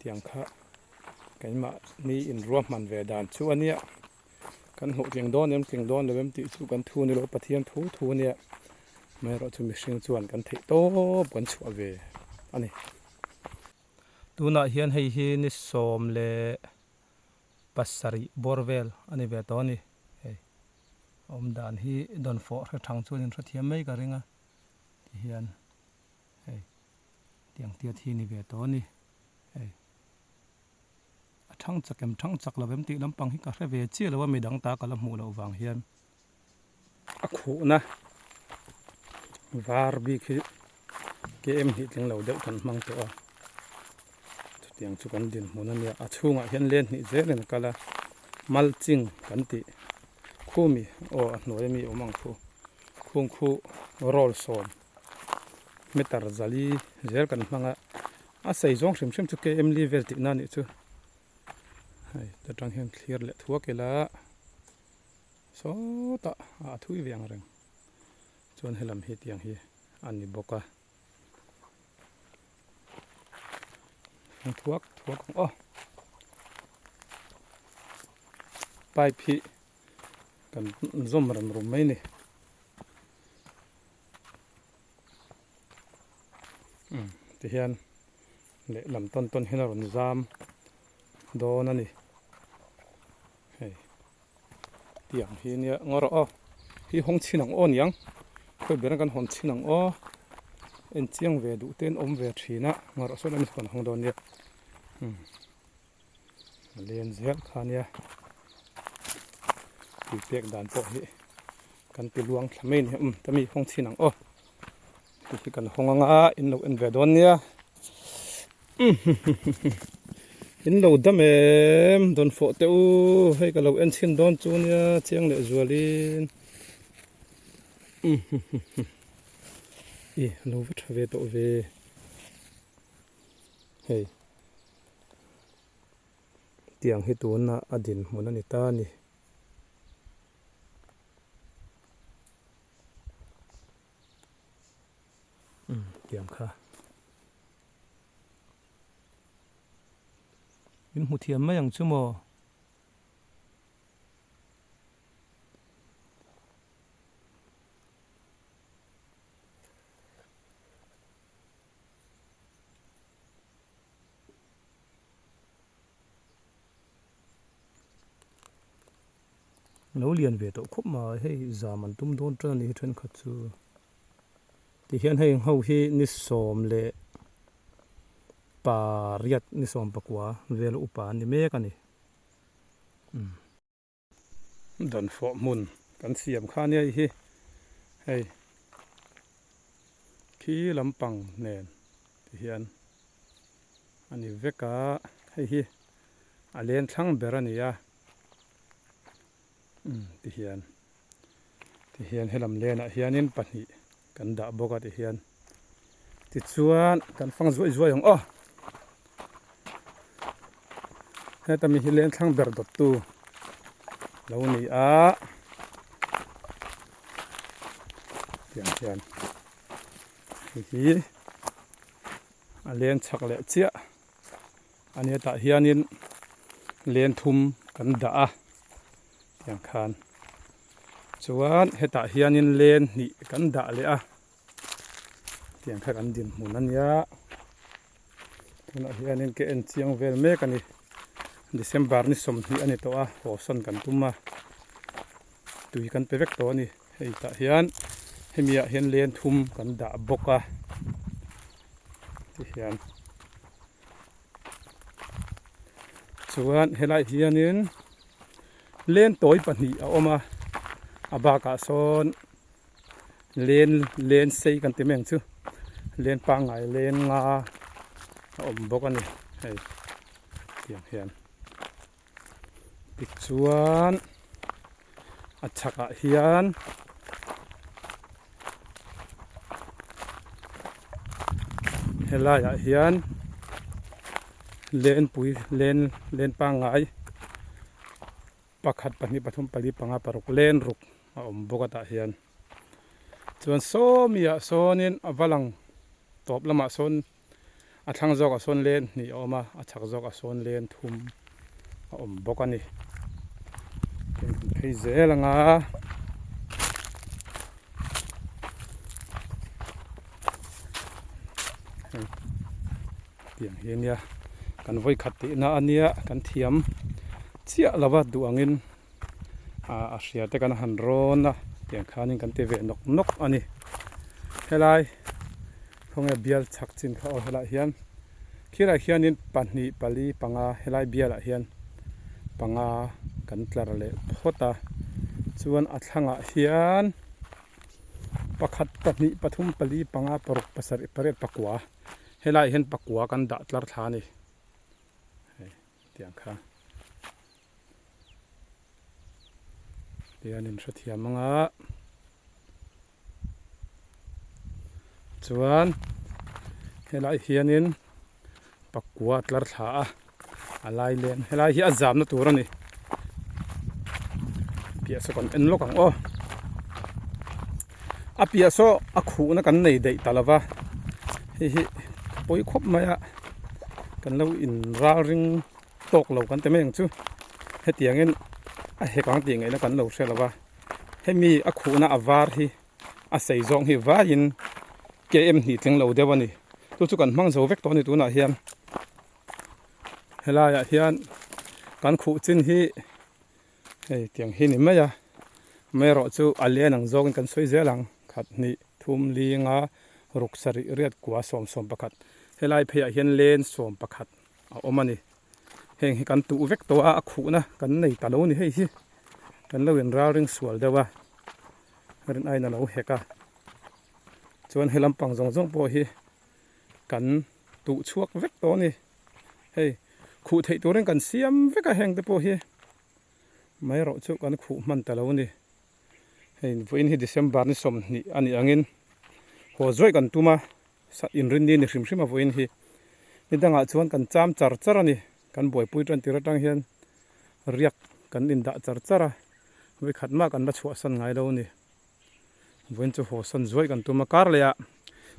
Tiang kha keimahni inruahman ve dan chu a nia. Kan hlawhtling dawn em tling dawn lo em tih chu kan thu ni lo Pathian thu thu a nia. Amaherawhchu mihring chuan kan theih tawp kan chhuah ve a ni. Tunah hian hei hi ni sawm leh pasarih bawr vel a ni ve tawh a ni. Hei awm dan hi dawnfawh hre thang chuan in hrethiam mai ka ring a tihian hei tiang tiat hi ni ve tawh a ni. Hei a thang chak em thang chak lo em tih lampang hi ka hre ve chiah lo a midang ta ka la hmuh loh vang hian a khuhna var bik hi km hnih tling lo deuh kan hmang tawh a chutiang chu kan dinhmun a nia a chhungah hian len hnih zelin a kal a mulching kan tih khumi aw a hnuai ami awm ang khu khung khu roll sawm meter zali zel kan hmang a a sei zawng hrim hrim chu km li vel tihna a nih chu hei ta tang hian thlir leh thuak ila. Sawtah a thui ve ang reng chuan helam hi tiang hi a ni bawk a fang thuak thuak ang aw pipe hi kan zawm rem rum mai ni umm tihian lehlam tawn tawn hian a rawn zam dawn a ni hei. Tiang hi nia ngaw rawh aw hi hawng chhin ang aw niang khawi ber kan hawn chhin ang aw en chiang ve duh te an awm ve thin a ngaw rawh sawn an hawn hawng dawn nia umm a len zel kha nia tui pek dan pawh hi kan ti luang thla mai a ni umm ta mi hawng chhin ang aw ti hi kan hawng anga in lo en ve dawn nia. In lo dam em dawn fawh teh u hei ka lo en chhin dawn chu nia chiang leh zualin i lo va tha ve tawh ve hei tiang hi tuna a dinhmun a ni ta a ni. Tiang kha. Min hmu thiam mai ang chu maw? Lo lian ve tawh khawp mai hei zam an tum dawn tan a ni hi thenkhat chu. Tihian heng ho hi ni sawm leh pariat ni sawm pakua vel upa an ni mek a ni. Umm. Dawnfawh hmun kan siam kha nia hi hei khi lampang nen tihian a ni vek a hei hi a len thlang ber a ni a umm tihian. Tihian helam lenah hianin pahnih kan dah bawk a tihian tichuan kan fang zuai zuai ang aw heta mi hi len thlang ber dawt tu lo ni a tiang hian hei hi a len chak leh chiah a ni tah hianin len thum kan dah a. Tiang khan chuan hetah hianin len hnih kan dah leh a tiang kha kan dinhmun a nia tunah hianin ka en chiang vel mek a ni December ni sawmhnih a ni tawh a haw sawn kan tum a tui kan pe vek tawh a ni hei tah hian hemi ah hian len thum kan dah bawk a tihian chuan helai hianin. Len tawi pahnih a awm a, a bakah sawn len len sei kan ti mai ang chu len pangngai len nga a awm bawk a ni hei tiang hian tichuan a chhakah hian helaiah hian lenpui len len pangngai pakhat pahnih pathum pali panga paruk len ruk a awm bawk a tah hian chuan sawmiah sawnin a va lang tawp lamah sawn. A thlang zawkah sawn len hnih a awm a, a chhak zawkah sawn len thum a awm bawk a ni. Tin kan phei zel ang a. Tiang hi a nia kan vawi khat tihna a nia kan thiam chiah lo va duh angin a hria te kan han rawn a tiang khanin kan ti ve nawk nawk a ni. Helai khawnge bial chhak chin kha aw helaiah hian khirah hianin pahnih pali panga helai bialah hian panga kan tlar leh phawt a chuan a thlangah hian pakhat pahnih pathum pali panga paruk pasarih pariat pakua helaiah hian pakua kan dah tlar thla a ni hei tiang kha. Tian in hrethiam ang a chuan helai hianin pakua tlar thla a a lai lem helai hi a zamna tur a ni piah saw kan en lawk ang aw a piah saw a khuhna kan nei daih ta lova hei hi pawi khawp mai a kan lo in ral ring. Tawk lo kan ti mai ang chu. Hetiangin a hek ang tih ngaihna kan lo hre lo va. Hemi a khuhna a var hi a sei zawng hi vaiin KM hnih tling lo deuh a ni. Chu chu kan hmang zo vek tawh a ni tunah hian. Helaiah hian kan khuh chin hi hei tiang hi ni mai a. Amaherawh chu a len ang zawngin kan sawi zel ang. Khat hnih thum linga ruk sarih riat kua 11. Helai pheiah hian len 11. a awm a ni. Heng hi kan tuh vek tawh a, a khuhna kan nei ta lo ni hei hi. Kan lo inral ring sual deuh a, rin aiin a lo hek a. Chuan he lampang zawng zawng pawh hi kan tuh chhuak vek tawh a ni. Hei khuh theih turin kan siam vek a heng te pawh hi mai erawh chu kan khuh hman ta lo ni. Hei vawiin hi December ni 20 a nih angin haw zuaih kan tum a. Inrinni ni hrim hrim a vawiin hi ni dangah chuan kan cham char char a ni. Kan buaipui tan tir atang hian riak kan indah char char a, vawikhat mah kan la chhuahsan ngai lo a ni. Vawiin chu hawsan zuai kan tum a, kar leh ah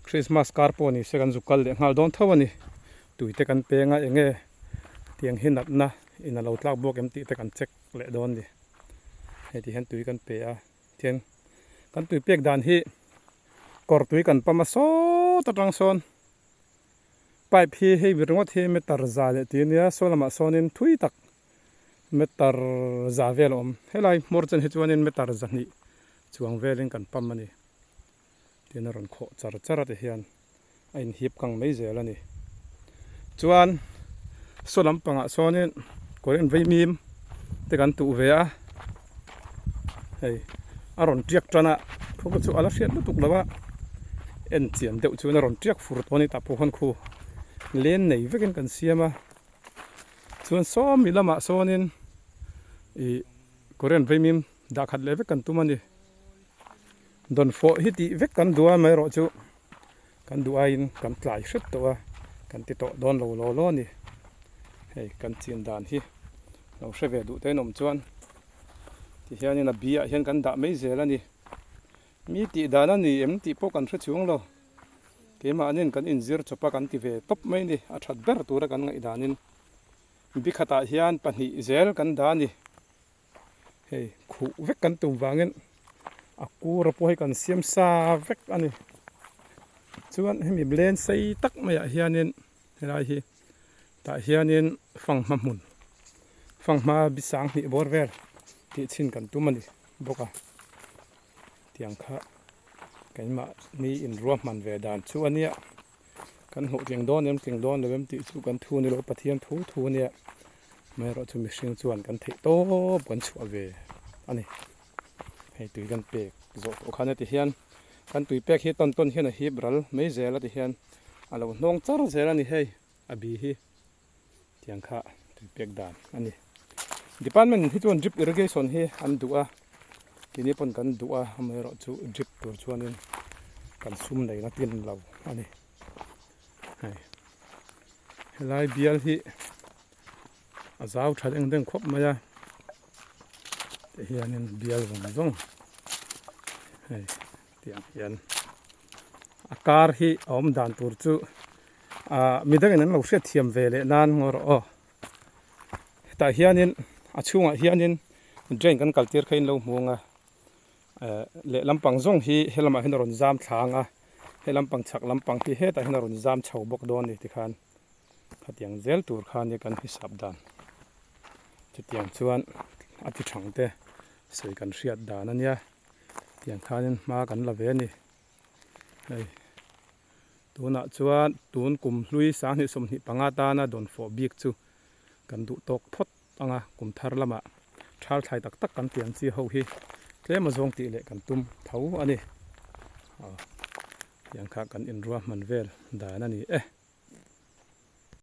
Christmas kar pawh ni se kan zuk kal leh nghal dawn tho a ni. Tuite kan peng a, enge tiang hi natna in a lo tlak bawk em tih te kan check leh dawn a ni. Hei ti hian tui kan pe a, tian kan tui pek dan hi Kawr tui kan pam a sawt atang sawn pipe hi hei ringawt hi meter za leh tih ania saw lamah sawnin thui tak meter za vel a awm helai hmawr chen hi chuanin meter zahnih chuang velin kan pam a ni tin a rawn khawh char char a ti hian a inhip kang mai zel a ni chuan saw lampangah sawnin kawr inveimim te kan tuh ve a hei a rawn tiak tan a thu chu a la hriat lutuk lo a en chian deuh chuan a rawn tiak fur tawh a ni tah pawh khawn khu len nei vekin kan siam a chuan sawmi lamah sawnin ih kawr inveimim dah khat leh vek kan tum a ni. Dawnfawh hi tih vek kan duh a amaherawh chu kan duh aiin kan tlai hret tawh a kan ti tawh dawn lo law law a ni. Hei kan chin dan hi lo hre ve duh te an awm chuan ti hianin a bi ah hian kan dah mai zel a ni. Mi tih dan a ni em tih pawh kan hre chuang lo. Keimahniin kan inzir chawp a kan ti ve tawp mai a ni. A that ber tura kan ngaihdanin bi khatah hian pahnih zel kan dah a ni. Hei khuh vek kan tum vangin a kura pawh hi kan siam sa vek a ni. Chuan hemi len sei tak maiah hianin helai hi tah hianin fanghma hmun fanghma bi sanghnih bawr vel tih chhin kan tum a ni bawk a. Tiang kha keimahni inruahman ve dan chu a nia. Kan hlawhtling dawn em tling dawn lo em tih chu kan thu ni lo Pathian thu thu ania amaherawh chu mihring chuan kan theih tawp kan chhuah ve a ni. Hei tui kan pek zawh tawh khan heti hian kan tui pek hi tawn tawn hian a hip ral mai zel a ti hian a lo hnawng char zel a ni hei a bi hi. Tiang kha tui pek dan a ni. Department hi chuan drip irrigation hi an duh a, keini pawn kan duh a, amaherawh chu drip tur chuanin kan sum neihna tlin lo a ni. Hei helai bial hi a zau tha deng deng khawp mai a, tah hianin bial zawng zawng hei tiang hian a kar hi a awm dan tur chu. Ahh midangin an lo hriatthiam ve leh nan ngaw rawh aw. Hetah hianin a chhungah hianin drain kan kal tir kha in lo hmu ang a, eh lehlam pang zawng hi helamah hian a rawn zam thla ang a, helam pang chhak lampang hi hetah hian a rawn zam chho bawk dawn a ni tikhan khatiang zel tur kha nia kan hisap dan. Chutiang chuan a ti thang te sawi kan hriat dan a nia, tiang khanin hma kan la ve a ni hei. Tunah chuan tun kum hlui 2025 tana dawnfawh bik chu kan duh tawk phawt ang a, kum thar lamah thal thlai tak tak kan tih ang chi ho hi tlem a zawng tih leh kan tum tho a ni. Aw, tiang kha kan inruahman vel dan a ni e.